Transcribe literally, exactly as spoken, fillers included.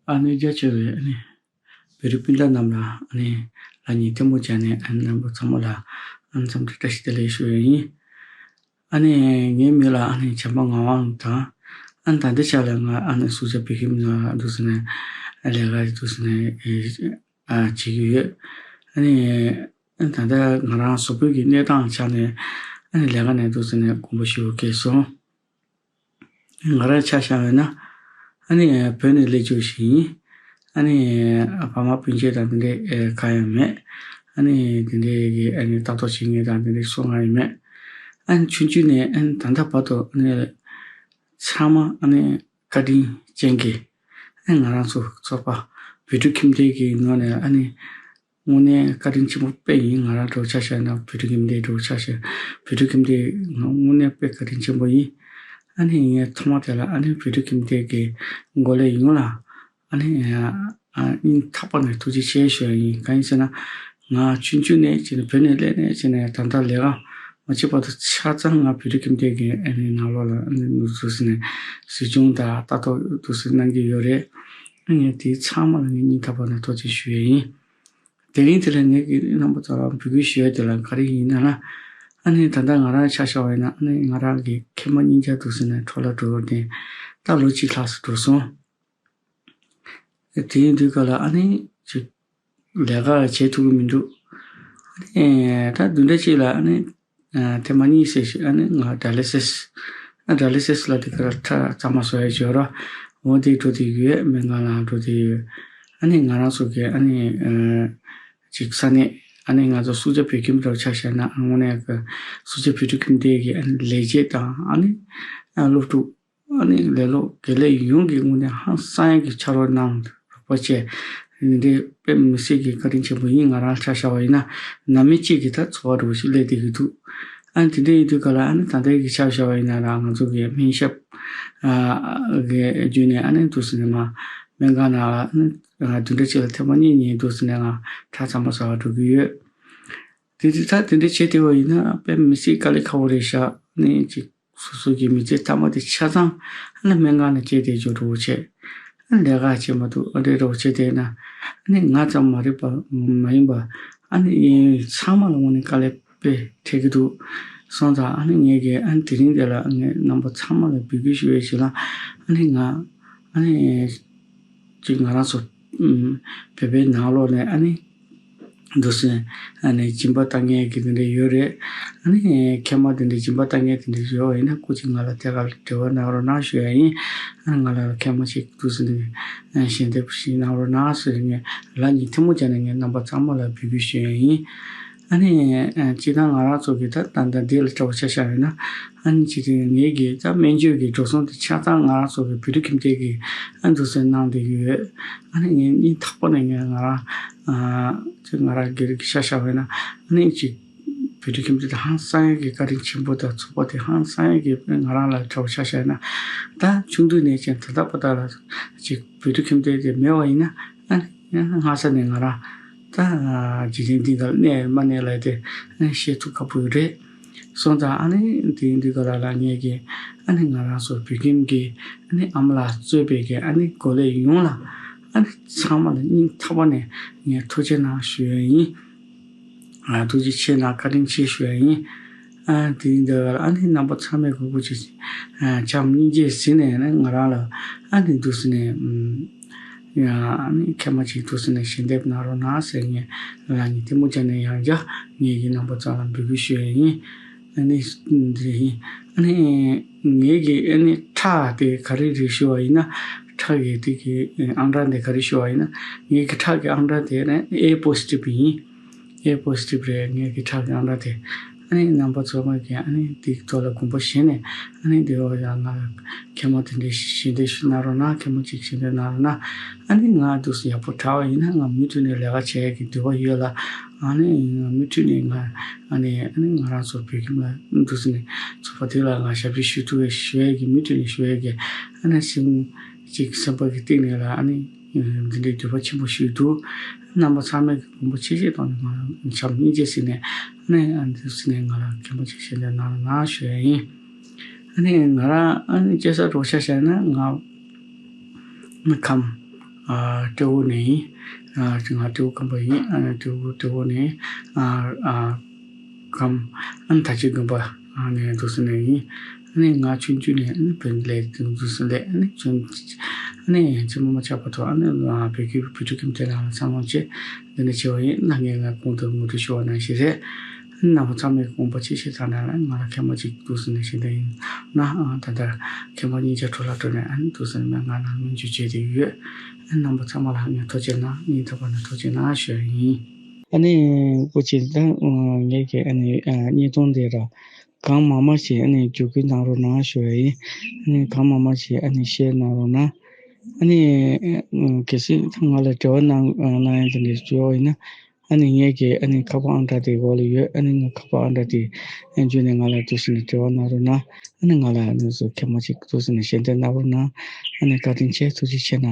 ཨ་ནི་རྒྱ་ཆེ་བའི་ཨ་ནི་བོད་རིགས་སྤུན་ཟླ་རྣམས་ལ་ཨ་ནི་ལ་ཉིན་ཐལ་མོ་སྦྱར་ནས་ཨ་ནི་རྣམ་པ་ཚང་མ་ལ་ཨ་ནི་འཚམས་འདྲི་བཀྲ་ཤིས་བདེ་ལེགས་ཞུ་ཡ་ཡིན། ཨ་ནི་ངའི་མིང་ལ་ཨ་ནི་བྱམས་པ་ངག་དབང་དང་ཨ་ནི་ད་ལྟའི་ཆ་ལ་ང་ཨ་ནི་སུ་ཇཱ་བོད་ཁྱིམ་ནང་འདུག་ཟེར་ནས་ལས་ཀ་འདུག་ཟེར་ནས་ཨེ་ཨ་བྱེད་ཀྱི་ཡོད། ཨ་ནི་ཨ་ནི་ད་ལྟ་ང་རང་བཟོ་བོད་ཀྱི་གནས་སྟངས་ཆ་ནས་ཨ་ནི་ལས་ཀ་ནས་འདུག་ཟེར་ནས་དགོངས་པ་ཞུ་སྐྱེས་སོང་། ང་རང་ཆ་བཞག་པ་ཡིན་ན། ཨ་ནི་བོད་ནས་སླེབས་བཅུག་ཞིག་ཡིན། ཨ་ནི་ཕ་མ་སྤུན་མཆེད་དང་དེ་འདྲའི་གང་ཡང་མེད། ཨ་ནི་དེ་འདྲའི་གི་ཨ་ནི་ལྟ་རྟོག་བྱེད་མཁན་དང་དེ་འདྲའི་སུ་གང་ཡང་མེད། ཨ་ནི་ཆུང་ཆུང་ནས་ཨ་ནི་ད་ལྟ་བར་དུ་ཨ་ནི་ཚང་མ་ཨ་ནི་བཀའ་དྲིན་ཅན་གྱི་ཨ་ནི་ང་རང་ཚོ་ཚོགས་པ་བོད་ཕྲུག་ཁྱིམ་སྡེ་གི་ངོས་ནས་ཨ་ནི། དངོས་གནས་བཀའ་དྲིན་ཆེན་པོ་དཔེ་ཡིན། ང་རང་འདྲ་བོ་ཆ་བཞག་ན་བོད་ཕྲུག་ཁྱིམ་སྡེ་འདྲ་བོ་ཆ་བཞག་བོད་ཕྲུག་ཁྱིམ་སྡེ་དངོས་གནས་དཔེ་བཀའ་དྲིན་ཆེན་པོ་ཡིན། ཨ་ནི་ངས་ཐོག་མ་དེ་ལ་ཨ་ནི་བོད་ཕྲུག་ཁྱིམ་སྡེ་གི་འགོ་ལས་ཡོངས་ལ་ཨ་ནི་སྙིང་ཐག་པ་ནས་ཐུགས་རྗེ་ཆེ་ཞུ་ཡ་ཡིན། གང་ཡིན་ཟེར་ན་ང་ཆུང་ཆུང་ནས་བྱས་ནས་བོད་ནས་སླེབས་ནས་བྱས་ནས་ད་ལྟ་ལས་ཀ་མ་བྱེད་བར་དུ་ཆ་ཚང་ང་བོད་ཕྲུག་ཁྱིམ་སྡེ་གི་ཨ་ནི་ནང་ལོགས་ལ་ཨ་ནི་འདུག་ཟེར་ནས་གཟིགས་སྐྱོང་དང་ལྟ་རྟོག་འདུག་ཟེར་གནང་གི་ཡོད་རེད། ངས་དེའི་ཚང་མ་ལ་ངས་སྙིང་ཐག་པ་ནས་ཐུགས་རྗེ་ཆེ་ཞུ་ཡ་ཡིན། དེ་རིང་དེ་ལ་ངས་ཀྱི་རྣམ་པ་ཚོ་ལ་འབོད་སྐུལ་ཞུ་ཡ་དེ་ལ་ག་རེ་ཡིན་ན་ན། ཨ་ནི་ད་ལྟ་ང་རང་ཆ་བཞག་པ་ཡིན་ན་ཨ་ནི་ང་རང་གི་ཁྱེད་མ་གཉིས་ཆ་འདུག་ཟེར་ནས་འཕྲོ་བརླག་འགྲོ་བར་བརྟེན་ད་ལོ་གཅིག་ལྷག་ཙམ་འགྲོ་སོང་། དེ་ཡིན་དུས་ག་ལ་ཨ་ནི་ཅིག་ལས་ཀ་བྱེད་ཐུབ་ཀྱི་མི་འདུག་ཨ་ནི་ད་བདུན་ཕྲག་གཅིག་ལ་ཨ་ནི་ཐེངས་མ་གཉིས་ཙམ་ཞིག་ཨ་ནི་ང་ཌ་ཡ་ལི་སིས། ཨ་ཌ་ཡ་ལི་སིས་ལ་དེ་ག་ལ་ཁྲག་གཙང་མ་བཟོ་ཡ་ཅིག་ཡོད་ར། འོ་དེ་འགྲོ་དེ་ཡོད། སྨན་ཁང་ལ་འགྲོ་དེ་ཡོད། ཨ་ནི་ང་རང་ཚོ་གི་ཨ་ནི་ཅིག་ས་གནས་ཨ་ནི་ང་ཚོ་སུ་ཇཱ་བོད་ཁྱིམ་འདྲ་བོ་ཆ་བཞག་ན་དངོས་གནས་ཀྱི་སུ་ཇཱ་བོད་ཕྲུག་ཁྱིམ་སྡེ་གི་ཨ་ནི་ལས་བྱེད་དང་ཨ་ནི་སློབ་ཕྲུག་ཨ་ནི་ལས་སློབ་དགེ་ལས་ཡོངས་ཀྱི་ངོས་ནས་ཧང་སང་ཡག་གི་ཕྱག་རོགས་གནང་རོགས་པ་བྱས། འདི་དཔེ་མི་སྲིད་ཀྱི་བཀའ་དྲིན་ཆེན་པོ་ཡིན། ང་རང་ཆ་བཞག་པ་ཡིན་ན་ནང་མི་གཅིག་གི་ད་ཚོར་བ་འདྲ་བོ་ཞིག་སླེབས་བསྡད་ཀྱི་འདུག་ཨ་ནི་དེ་འདྲ་ཡིན་དུས་ག་ལ་ཨ་ནི་ད་ལྟའི་གི་ཆ་བཞག་པ་ཡིན་ན་ར་ང་ཚོ་གི་སྨན་ཞབས་ཨ་གི་བརྒྱུད་ནས་ཨ་ནི་འདུག་ཟེར་ནས་མ་སྨན་ཁང་ནང་ལ་ཨ་ནི་བདུན་ཕྲག་གཅིག་ལ་ཐེངས་མ་གཉིས་གཉིས་འདུག་ཟེར་ནས་ང་ཁྲག་གཙང་མ་བཟོ་བར་འགྲོ་གི་ཡོད། དེ་དུས་ད་དེ་འདྲ་བྱེད་བསྡད་པ་ཡིན་ན་དཔེ་མི་སྲིད་དཀའ་ལས་ཁག་པོ་རེད་ཤག་ཨ་ནི་ཅིག་སོ་སོ་གི་མི་ཚེ་མཐའ་མ་དེ་ཆ་ཚང་ཨ་ནི་སྨན་ཁང་ནས་སྐྱེལ་བསྡད་འཇོག་འགྲོ་བྱས། ཨ་ནི་ལས་ཀ་བྱེད་མ་ཐུབ་ཨ་འདྲའི་འདྲ་བོ་བྱས་བསྡད་ན་ཨ་ནི་ང་ཙམ་མ་རེད་པ་མ་ཡིན་པ་ཨ་ནི་ཚང་མ་ལ་དངོས་གནས་དཀའ་ལས་དཔེ་འཕྲད་ཀྱི་འདུག་སོང་ཙང་ཨ་ནི་ངས་ཀྱི་ཨ་ནི་དེ་རིང་འདི་ལ་ངས་རྣམ་པ་ཚང་མ་ལ་འབོད་སྐུལ་ཞུ་བའི་ཞིག་ལ་ཨ་ནི་ང་ཨ་ནི་ཅིག་ང་རང་ཚོ་ཨུམ་བོད་པའི་ནང་ལོགས་ནས་ཨ་ནི། འདུག་སེ། ཨ་ནི་སྦྱིན་པ་བཏང་མཁན་གྱི་དེ་འདྲ་ཡོད་རེད། ཨ་ནི་མཁལ་མ་དེ་འདྲ་སྦྱིན་པ་བཏང་མཁན་དེ་འདྲ་ཡོད་པ་ཡིན་ན་སྐུ་མཁྱེན་ང་ལ་དེ་ག་ལ་འབྲེལ་བ་གནང་རོགས་གནང་ཞུ་ཡ་ཡིན། ཨ་ནི་ང་ལ་མཁལ་མ་ཞིག་འདུག་སེ་འདི་ཞལ་འདེབས་ཤིག་གནང་རོགས་གནང་ཟེར་ངས་ལག་གཉིས་ཐལ་མོ་སྦྱར་ནས་ངས་རྣམ་པ་ཚང་མ་ལ་འབོད་སྐུལ་ཞུ་ཡ་ཡིན། ཨ་ནི་སྤྱིར་བཏང་ང་རང་ཚོ་གི་ད་ད་ལྟ་འདི་ལ་འདྲ་བོ་ཆ་བཞག་ཡོད་ན་ཨ་ནི་སྤྱིར་བཏང་ངེད་ཀྱི་ད་སྨན་བཅོས་ཀྱི་འགྲོ་སོང་དེ་ཆ་ཚང་ང་རང་ཚོ་གི་བོད་ཕྲུག་ཁྱིམ་སྡེ་གི་ཨ་འདུག་སེ་གནང་བསྡད་ཀྱི་ཡོད། ཨ་ནི་ངས་སྙིང་ཐག་པ་ནས་ངས་ང་རང་། ཨ་ཅིག་ང་རང་སྒེར་གྱི་ཤ་ཤ་བས་ན་ཨ་ནི་ཅིག་བོད་ཕྲུག་ཁྱིམ་སྡེ་དེ་ཧང་སང་ཡག་གི་བཀའ་དྲིན་ཆེན་པོ་དང་ཚོགས་པ་དེ་ཧང་སང་ཡག་གི་ང་རང་ལ་འདྲ་བོ་ཤ་ཤ་ཡིན་ན་ད་ཆུང་དུས་ནས་ཅིག་ད་ལྟ་བར་དུ་ལ་ཅིག་བོད་ཕྲུག་ཁྱིམ་སྡེ་དེ་མེད་པ་ཡིན་ན་ཨ་ནི་སྔ་ས་ནས་ང་རང་ད་འཇིག་རྟེན་འདི་ལ་གནས་མ་གནས་ལ་དེ་ཨ་ནི་བཤད་ཐུབ་ཁག་པོ་རེད། སོང་ཙང་ཨ་ནི་དེ་ཡིན་དུས་ག་ལ་ལ་ངས་ཀྱི་ཨ་ནི་ང་རང་ཚོ་བོད་ཁྱིམ་གྱི་ཨ་ནི་ཨ་མ་ལགས་གཙོས་པའི་གི་ཨ་ནི་འགོ་ལས་ཡོངས་ལ་ཨ་ནི་ཚང་མ་ལ་སྙིང་ཐག་པ་ནས་ངས་ཐུགས་རྗེ་གནང་ཞུ་ཡ་ཡིན། ཨ་ཐུགས་རྗེ་ཆེ་གནང་བཀའ་དྲིན་ཆེ་ཞུ་ཡ་ཡིན། ཨ་དེ་ཡིན་དུས་ག་ལ་ཨ་ནི་རྣམ་པ་ཚང་མས་གུས་བཀུར་ཆེ་ཨ་བྱམས་སྙིང་རྗེ་ཟིན་ནས་ཨ་ནི་ང་རང་ལ་ཨ་ནི་འདུག་ཟེར་ནས་ཨུམ། ཡང་ཨ་ནི་མཁལ་མ་ཅིག་འདུག་ཟེར་ནས་ཞལ་འདེབས་གནང་རོགས་གནང་ཟེར་ངས་ལག་གཉིས་ཐལ་མོ་སྦྱར་ནས་ཡང་བསྐྱར་ངེད་ཀྱི་རྣམ་པ་ཚོ་ལ་འབོད་སྐུལ་ཞུ་ཡ་ཡིན། ཨ་ནི་འདི་ཡིན། ཨ་ནི་ངེད་ཀྱི་ཨ་ནི་ཁྲག་དེ་ག་རེ་རེད་ཞུ་བ་ཡིན་ན་ཁྲག་གི་དེ་གི་ཨང་གྲངས་དེ་ག་རེ་ཞུ་བ་ཡིན་ན་ངེད་ཀྱི་ཁྲག་གི་ཨང་གྲངས་དེ་ཨ་ནི་ཨེ་པོ་སི་ཊིབ་ཡིན། ཨེ་པོ་སི་ཊིབ་རེད། ངེད་ཀྱི་ཁྲག་གི་ཨང་གྲངས་དེ། ཨ་ནི་རྣམ་པ་ཚོ་མ་གི་ཨ་ནི་དེའི་ཐོག་ལ་དགོངས་པ་བཞེས་ནས་ཨ་ནི་དེ་འོ་ཡང་ང་མཁལ་མ་དེ་འདྲའི་ཞལ་འདེབས་ཞུ་གནང་རོགས་གནང་། མཁལ་མ་ཅིག་ཞལ་འདེབས་གནང་རོགས་གནང་། ཨ་ནི་ང་འདུག་སེ་ཡག་པོ་དྲག་པ་ཡིན་ན་ང་མུ་མཐུད་ནས་ལས་ཀ་བྱེད་ཡག་གི་འདོད་པ་ཡོད་ལ། ཨ་ནི་ང་མུ་མཐུད་ནས་ང་ཨ་ནི་ཨ་ནི་ང་རང་ཚོ་བོད་ཁྱིམ་ལ་འདུག་སེ་ནས་ཚོགས་པ་དེ་ལ་ང་ཞབས་ཕྱི་ཞུ་ཐུབ་པའི་ཞུ་ཡག་གི་མུ་མཐུད་ནས་ཞུ་ཡག་གི་ཨ་ནི་སེམས་ཅིག་སེམས་པ་གི་གཏིང་ནས་ལ་ཨ་ནི། འདི་འདྲའི་འདོད་པ་ཆེན་པོ་ཞིག་འདུག་རྣམ་པ་ཚང་མས་དགོངས་པ་ཆེ་བཞེས་གཏོང་ནས་ང་བྱམས་སྙིང་རྗེ་ཟིན་ནས་ཨ་ནི་ཨ་འདི་ཟིན་ནས་ང་ལ་མཁལ་མ་ཅིག་ཞལ་འདེབས་གནང་རོགས་གནང་ཞུ་ཡ་ཡིན། ཨ་ནི་ང་རང་ཨ་ནི་སྐྱེ་ས་འདྲ་བོ་ཆ་བཞག་ན་ང་ཁམས་ ཨ་སྤྲེའུ་ནས་ཡིན། ཨ་ང་སྤྲེའུ་ཁམས་པ་ཡིན། ཨ་ནི་སྤྲེའུ་སྤྲེའུ་ནས་ཨ་ཨ་ཁམས་ཨ་ནི་ད་ཅི་དགོན་པ་ཨ་ནས་འདུག་སེ་ནས་ཡིན། ཨ་ནི་ང་ཆུང་ཆུང་ནས་ཨ་ནི་བོད་ལས་འདུག་སེ་ལས། ཨ་ནི་ཆུང་ཨ་ནི་ཆུང་མ་མ་ཆགས་པ་ཐོག་ཨ་ནི་བོད་ཀྱི་བོད་ཕྲུག་ཁྱིམ་སྡེ་ལ་འཚར་ལོངས་བྱས། འདི་ནས་བྱས་པ་ཡིན་ན། ངས་ང་གོང་དུ་ངོ་སྤྲོད་ཞུ་བ་ནང་བཞིན་རེད། རྣམ་པ་ཚང་མས་དགོངས་པ་ཅི་བཞེས་ཚར་ན་ལ་ང་ལ་མཁལ་མ་གཅིག་འདུག་སེ་ནས་བྱེད་འདོད་ཡིན་ན། ཨ་ད་ལྟ་མཁལ་མ་གཉིས་ཆ་འཕྲོ་བརླག་འགྲོ་ནས་ཨ་ནི་འདུག་སེ་ནས་ང་ལ་སྨན་བཅོས་བྱས་ཏེ་ཡོད། ཨ་རྣམ་པ་ཚང་མ་ལ་ངས་ཐུགས་རྗེ་གནང་། སྙིང་ཐག་པ་ནས་ཐུགས་རྗེ་གནང་ཞུ་ཡ་ཡིན། ཨ་ནི་སྐུ་མཁྱེན། ད་ངས་ཀྱི་ཨ་ནི་ཨ་བརྙན་ཐུང་འདི་ར་གང་མང་མང་ཞིག་ཨ་ནི་བརྒྱུད་སྐུལ་གནང་རོགས་གནང་ཞུ་ཡ་ཡིན། ཨ་ནི་གང་མང་མང་ཞིག་ཨ་ནི་ཤེར་གནང་རོགས་གནང་། ཨ་ནི་ཨ་གལ་སྲིད་ང་ལ་འབྲེལ་བ་གནང་གནང་ཡ་དེ་འདྲ་བྱུང་བ་ཡིན་ན། ཨ་ནི་ངས་ཀྱི་ཨ་ནི་ཁ་པར་ཨང་གྲངས་དེ་འོག་ལ་ཡོད། ཨ་ནི་ངའི་ཁ་པར་ཨང་གྲངས་དེ་བརྒྱུད་ནས་ང་ལ་འདུག་སེ་ནས་འབྲེལ་བ་གནང་རོགས་གནང་། ཨ་ནི་ང་ལ་ཨ་ནི་སུ་མཁལ་མ་གཅིག་འདུག་སེ་ནས་ཞལ་འདེབས་གནང་རོགས་གནང་། ཨ་ནི་བཀའ་དྲིན་ཆེ། ཐུགས་རྗེ་ཆེ་གནང་།